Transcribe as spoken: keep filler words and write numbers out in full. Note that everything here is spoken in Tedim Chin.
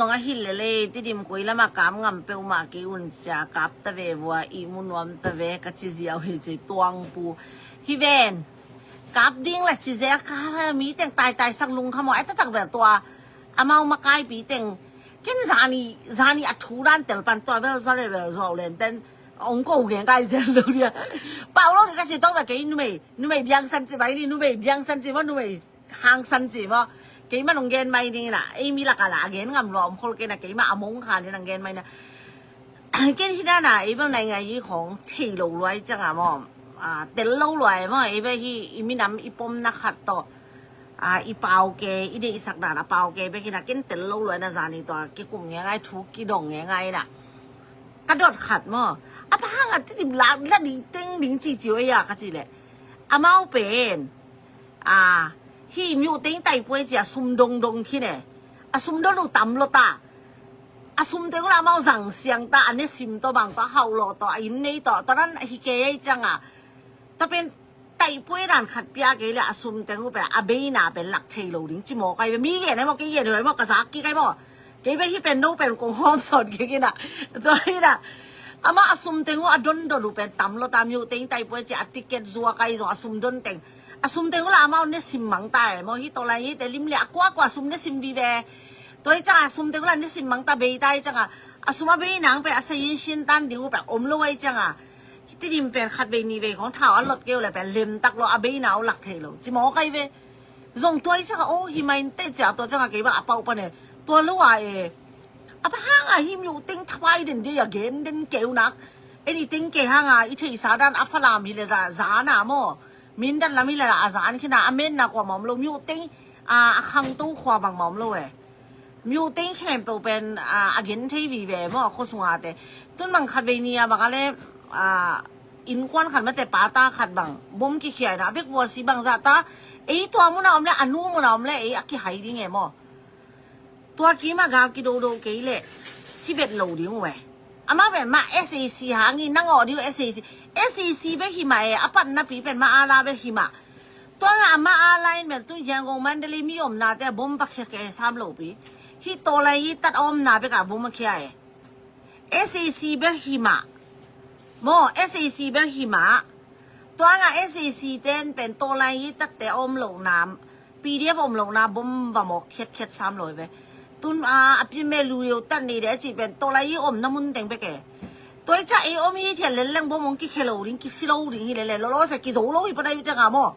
Zong a hilh lel ei, Tedim koi lamah kap ngam peuhmah kei un cia, kap ta ve vua, ihmu nuam ta ve ka ci ziau hi ci, tuangpu hi ven. Kap ding la ci zel ka, mi teng taitai sak lungkham aw, ai taktak bel tua amau makaipi teng. Ken zani, zani a thu dan tel pan tua bel za le bel zuau len ten ong ko gen kai zel lo dia. Pau lo ni ka ci tawk bel kei numei, numei biangsan ci bai ni, numei biangsan ci maw, numei hangsan ci maw. Keimah nong gen mai ding ina, ei mi lakah la a gen ngam lua om khol kei na, keimah a mong khan in ang gen mai na. Ken hi dana ei bel nai ngai i khong thei lo luai cianga maw, a, tel lo luai maw, ei bel hi i minam i pomna khat tawh, a, i pau ke, i deihsak dan a pau ke bek hi na, ken tel lo luai na, zani tua kikum nge ngai, thu kidong nge ngai na. Ka dot khat maw, a pahang a Tedim la, la ding teng ding ci ci oi a ka ci leh, amau pen a, hi miuhteng taipuai ci a sum dongdong khin e. A sum don uh tam lo ta. A sum teng uh la amau zang siang ta, a ne sim tawh bang tawh, a hauh lawh tawh, a inn nei tawh, tua nan hi kei ei cianga. Tua pen taipuai dan khat pia kei le a sum teng uh pen a beina pen lak thei lo ding ci maw kai ve. Mi gen ai maw, kei gen ai maw, ka zak kik ai maw. Kei bek hi pen no pen kong hawm sawn kik ina. Tua ina. Amah a sum teng uh a dondon uh pen tam lo ta, miuhteng taipuai ci a ticket zua kai zong a sum don teng. A sum teng uh la amau ne sim mang ta e maw, hi tawlai hi te lim le a kuakua sum ne sim vive. Tua hi cianga a sum teng uh la ne sim mang ta, bei ta hi cianga. A sum a bei nang pen a sayin sin tan ding uh pen om lo ai cianga. Hi Tedim pen khat vei ni vei khong thau a lot kei uh le pen lem tak lo, a beina uh lak thei lo ci maw kai ve. Zong tua hi cianga, oh, hi mai te cia tua cianga kei bang a pau pan e. Tua lo a e. A pahang a hi miuhteng thapai den dia gen den kei uh nak. Eni teng kei hanga i theisa dan a Falam hi le za, za na maw. Mindat lam hi le a zan khin a, a menna kua mawm lo, miuhteng, a, a khangto khua bang mawm lo e. Miuhteng khempeuh pen, a, a gen thei vive maw, a khua sunga te. Tun bang khat vei ni a bang a le, a, innkuan khat mate pata khat bang bom kikhia ina, a vek vua si bang zah ta, ei tua muna om le, a nu muna om le, ei a kihai ding e maw. Tua kima gal kidodo kei le, si vet lo ding uh e. Amah pen mah S A C hang i, nang awh ding uh S A C. S A C bek hi mah e, a patnapi pen mah a la bek hi mah. Tua nga amah a la in bel tun Yangon Mandalay mi omnate a bom pakhe ke sam lopi. Hi tawlai i tat omna bek a bom a khia e. S A C bek hi mah. Maw, S A C bek hi mah. Tua nga S A C ten pen tawlai i tatte om lo nam. P D F om lo na bom va mawk khiatkhiat sam lo ve. Tun a, a pi me lu yo tan nei de a ci pen tawlai i omna mun teng bek e. Tua i ca ei om hi thian lel leng bom ong kikhia lo ding, kisi lo ding hi lele. Lolo se kizo lo hi pa dai cianga maw.